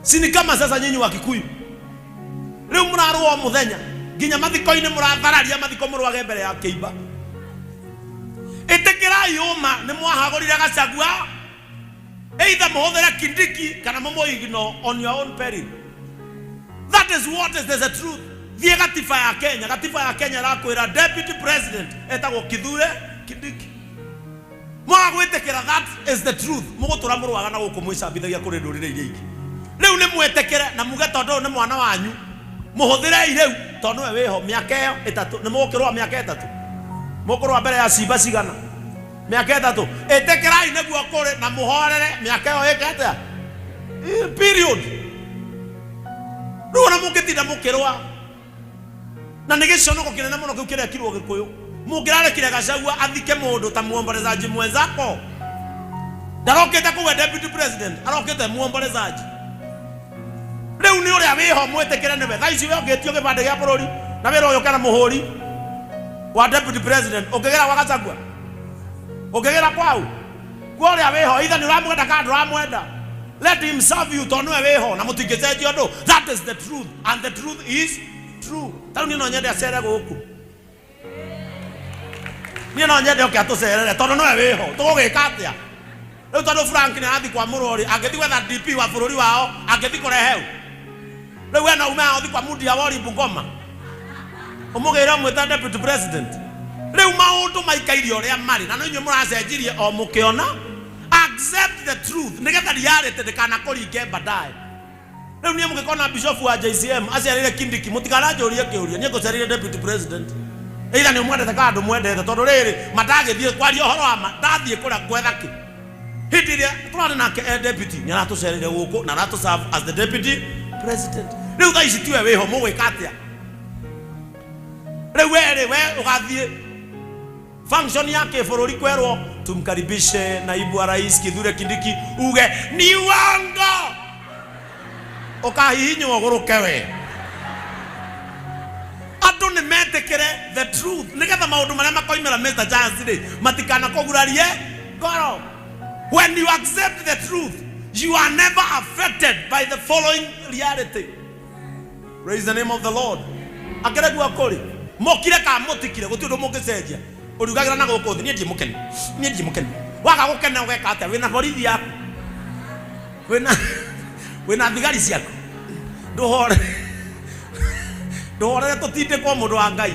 Si ni kama sasa nyinyi wa Kikuyu rĩu mũrarũa o mũthenya nginya mathiko-inĩ mũrathararia mathiko mũrũage mbere ya kĩimba. Ĩtĩkĩrai ũma nĩ mwahagũrire Gachagua, either mũhũthĩre Kindiki kana mũmũ ignore on your own peril. That is what is the truth. Thiĩ gatiba ya Kenya, gatiba ya Kenya ĩrakwĩra deputy president etagwo Kithure Kindiki. Mwaga gwĩtĩkĩra that is the truth, mũgũtũra mũrũaga na gũkũ mwĩcambithagia kũrĩ ndũrĩrĩ iria ingĩ. Rĩu nĩ mwĩtĩkĩre na muge tondũ ũyũ nĩ mwana wanyu, mũhũthĩrei rĩu tondũ nĩwe wĩho mĩaka ĩyo ĩtatũ. Nĩ mũgũkĩrũa mĩaka ĩtatũ? Mũkũrũa mbere ya cimba cigana? Mĩaka ĩtatũ. Ĩtĩkĩrai nĩguo kũrĩ na mũhorere mĩaka ĩyo ĩke atĩa? Period. Rĩu ona mũngĩtinda mũkĩrũa na nĩ gĩconoko kĩnene mũno kĩu kĩrekirwo Gĩkũyũ. Mũngĩrarekire Gachagua athike mũndũ ta muombolezaji mwenzako. Ndarokĩte kũgĩa deputy president, arokĩte muombolezaji. Rĩu nĩ ũrĩa wĩho mwĩtĩkĩre nĩwe. Thaa ici we ũngĩtio gĩbandĩ gĩa bũrũri na wĩra ũyũ kana mũhũri wa deputy president, ũngĩgĩra gwa Gachagua? Ũngĩgĩra kwau? Kwa ũrĩa wĩho, either nĩ ũramwenda kana ndũramwenda. Let him serve you tondũ nĩwe wĩho na mũtingĩcenjia ũndũ. That is the truth and the truth is true. Ta rĩu niĩ no nyende acere gũkũ. Niĩ no nyende oke atũcerere tondũ nĩwe wĩho. Tũgũgĩka atĩa? Rĩu tondũ Frank nĩ arathiĩ kwa mũrori, angĩthiĩ gwetha DP wa bũrũri wao, angĩthiĩ kũrehe ũ? Rĩu we no ume haha ũthiĩ kwa Mundia Wori Bungoma ũmũgĩre ũmwĩte deputy president. Rĩu maũndũ maikaire ũrĩa marĩ na no inyuĩ mũracenjirie o mũkĩona. Accept the truth nĩgetha reality ndĩkanakũringe baadaye. Rĩu niĩ mũngĩkona bishop wa JCM aciarĩire Kindiki mũtikaranjũrie kĩũria, niĩ ngũciarĩire deputy president. Either nĩ ũmwendete kana ndũmwendete, tondũ rĩrĩ mandagĩthiĩ kwaria ũhoro wa ma, ndathiĩ kũrĩa gwetha kĩ? Hĩndĩ ĩrĩa tũrarĩ nake e deputy nĩ aratũcereire gũkũ na aratũ serve as the deputy president. Rĩu thaa ici tiwe wĩho, mũgwĩka atĩa? Rĩu we rĩ, we ũgathiĩ function ya kĩbũrũri kwerwo tumkaribishe naibu wa rais Kithure Kindiki, uge ni uongo, ũkahihinywo ũgũrũke we. Andũ nĩ metĩkĩre the truth nĩgetha maũndũ marĩa makoimĩra Mr. Charles rĩ matikanakũgurarie ngoro. When you accept the truth, you are never affected by the following reality. Praise the name of the Lord. Akĩregua kũrĩ mokire ka mũtikire gũtirĩ ũndũ mũngĩcenjia. Ũriugagĩra na gũkũ thĩ, niĩ ndirĩ mũkenu, niĩ ndirĩ mũkenu. Waga gũkena ũgeka atĩa? Wĩna borithi yaku, wĩna thigari ciaku, ndũhore ndũhorere tũtindĩkwo mũndũ wa Ngai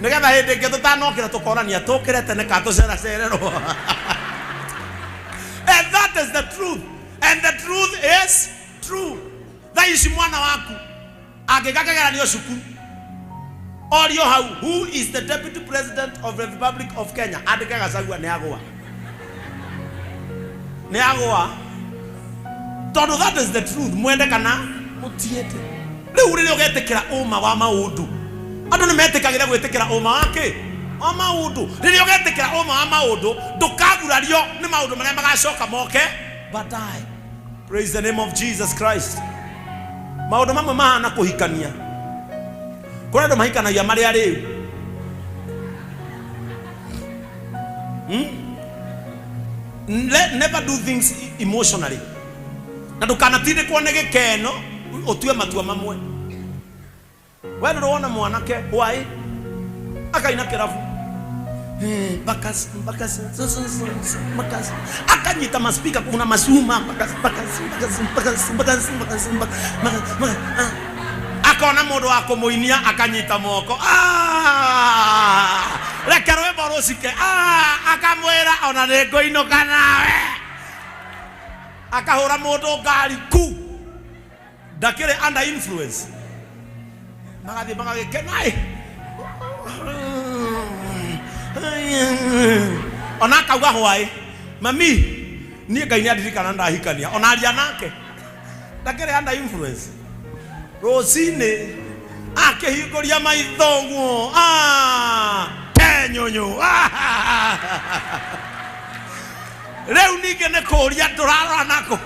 nĩgetha hĩndĩ ĩngĩ tũtanokĩra tũkonania tũkĩre tene ka tũceracererwo. And that is the truth. And the truth is true. Thaa ici mwana waku angĩka kĩgeranio cukuru orio hau, who is the deputy president of the Republic of Kenya, andĩke Gachagua, nĩ agũa, nĩ agũa, tondũ that is the truth, mwende kana mũtiende. Rĩu rĩrĩa ũgetĩkĩra ũma wa maũndũ, andũ nĩ metĩkagĩra gwĩtĩkĩra ũma wa kĩ wa maũndũ. Rĩrĩa ũgetĩkĩra ũma wa maũndũ, ndũkagurario nĩ maũndũ marĩa magacoka moke baadaye. Praise the name of Jesus Christ. Maũndũ mamwe mahana kũhikania, kũrĩ andũ mahikanagia marĩ arĩu. Never do things emotionally, na ndũkanatindĩkwo nĩ gĩkeno ũtue matua mamwe. We ndũrĩ wona mwanake hwaĩ akaina kĩrabu, Bakas, bakas, bakas, akanyita maspika, kuna macuma, bakas, bakas, bakas, bakas, bakas, bakas, bakas, bakas, ah. Akona mũndũ wa kũmũinia akanyita moko. Ah! Reke rwĩmbo rũcike. Ah! Akamwĩra ona nĩ ngũinũka nawe, akahũra mũndũ ngari ku ndakĩrĩ under influence, magathiĩ magagĩkena ĩ. Ona akauga hwaĩ, mami, niĩ Ngai nĩ andirikana ndahikania. Ona aria nake ndakĩrĩ under influence. Rũcinĩ akĩhingũria maitho ũguo, ah, kenyũnyũ. Ah! Rĩu ningĩ nĩ kũũria ndũrarora nako.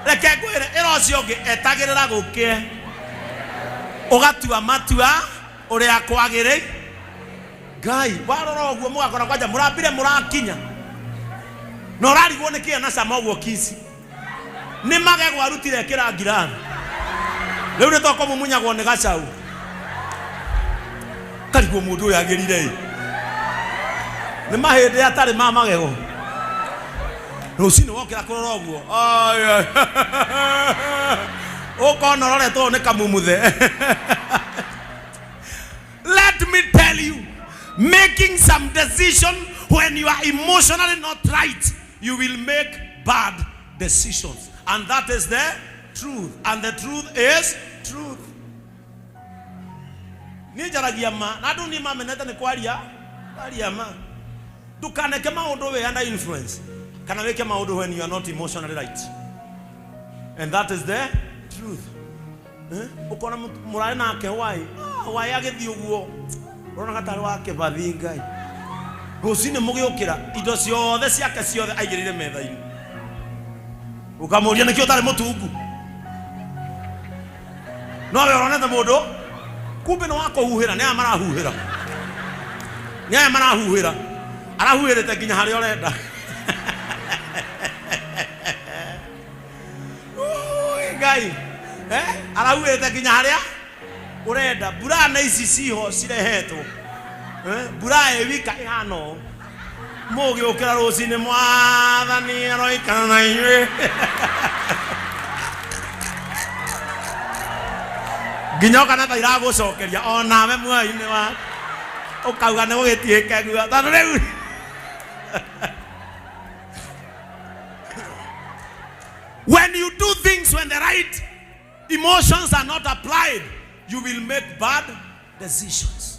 Reke ngwĩre, ĩra ũcio ũngĩ etagĩrĩra gũkĩe ũgatua matua ũrĩa kwagĩrĩ. Ngai warora ũguo mũgakora kwanja mũrambire mũrakinya na ũrarigwo nĩ kĩĩ na cama ũguo kici. Nĩ magego arutire ĩkĩra ngirathi. Rĩu nĩ tokũmumunyagwo nĩ gacau. Karigwo mũndũ ũyũ agĩrire ĩ. Nĩ mahĩndĩ atarĩ ma magego. Rũcinĩ wokĩra kũrora ũguo. Ai, ai. Ũkona ũroretwo nĩ kamumuthe. Let me tell you, making some decision when you are emotionally not right, you will make bad decisions. And that is the truth. And the truth is truth. Niĩ njaragia ma, na andũ niĩ mamenete nĩ kwaria, kwaria ma. Ndũkaneke maũndũ wĩ under influence, kana wĩke maũndũ when you are not emotionally right. And that is the truth. Eh? Ũkona mũrarĩ nake hwaĩ, ah, hwaĩ agĩthiĩ ũguo, ũrona gatarĩ wa kĩbathi Ngai. Rũcinĩ mũgĩũkĩra, indo ciothe ciake ciothe aigĩrĩire metha-inĩ. Ũkamũria nĩkĩ ũtarĩ mũtungu? No we ũronete mũndũ kumbe nĩ wa kũhuhĩra, nĩ aya marahuhĩra, nĩ aya marahuhĩra, arahuhĩrĩte nginya harĩa ũrenda. Ui, Ngai eh? Arahuhĩte nginya harĩa ũrenda. Mbura na ici ciho cirehetwo eh? Mbura ĩ wika ĩhana ũũ, mũgĩũkĩra rũcinĩ, mwathani aroikara na inyuĩ nginya ũkana ta iragũcokeria onawe muoyo-inĩ waku, ũkauga nĩ gũgĩtuĩke guo, tondũ rĩu when you do things when the right emotions are not applied, you will make bad decisions.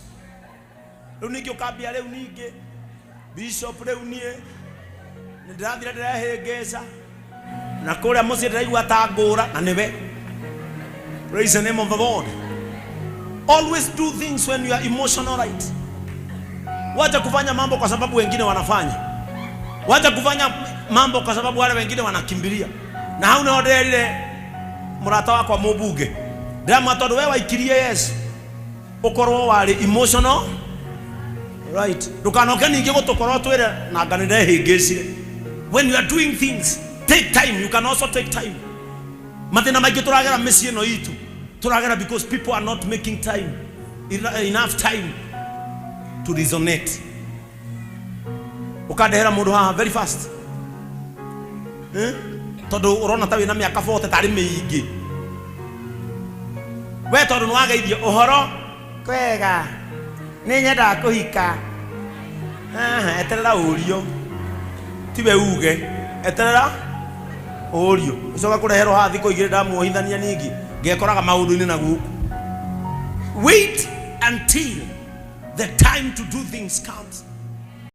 Rĩu ningĩ ũkambia rĩu ningĩ bishop, rĩu niĩ nĩ ndĩrathire ndĩrehĩngĩca na kũrĩa mũciĩ ndĩraigua ta ngũra na nĩwe. Praise the name of the Lord. Always do things when you are emotional right. Wacha kufanya mambo kwa sababu wengine wanafanya. Wacha kufanya mambo kwa sababu wale wengine wanakimbilia. Na hau niho nderire mũrata wakwa mũmbunge, ndĩramwĩra tondũ we waikirie yes ũkorwo warĩ emotional right, ndũkanoke ningĩ gũtũkorwo twĩre nanga nĩ ndehĩngĩcire. When you are doing things, take time. You can also take time. Mathĩna maingĩ tũragera mĩciĩ ĩno itũ tũragera because people are not making time, enough time to resonate. Ũkandehera mũndũ haha very fast, eh? Tondũ ũrona ta wĩna mĩaka 40 tarĩ mĩingĩ we, tondũ nĩ wageithio ũhoro kwega, nĩ nyendaga kũhika. Aha, eterera ũrio, tiwe uge, eterera ũrio, ũcoka kũreherwo haha thikũ igĩrĩ ndamuohithania, ningĩ ngekoraga maũndũ-inĩ na gũkũ. Wait until the time to do things comes.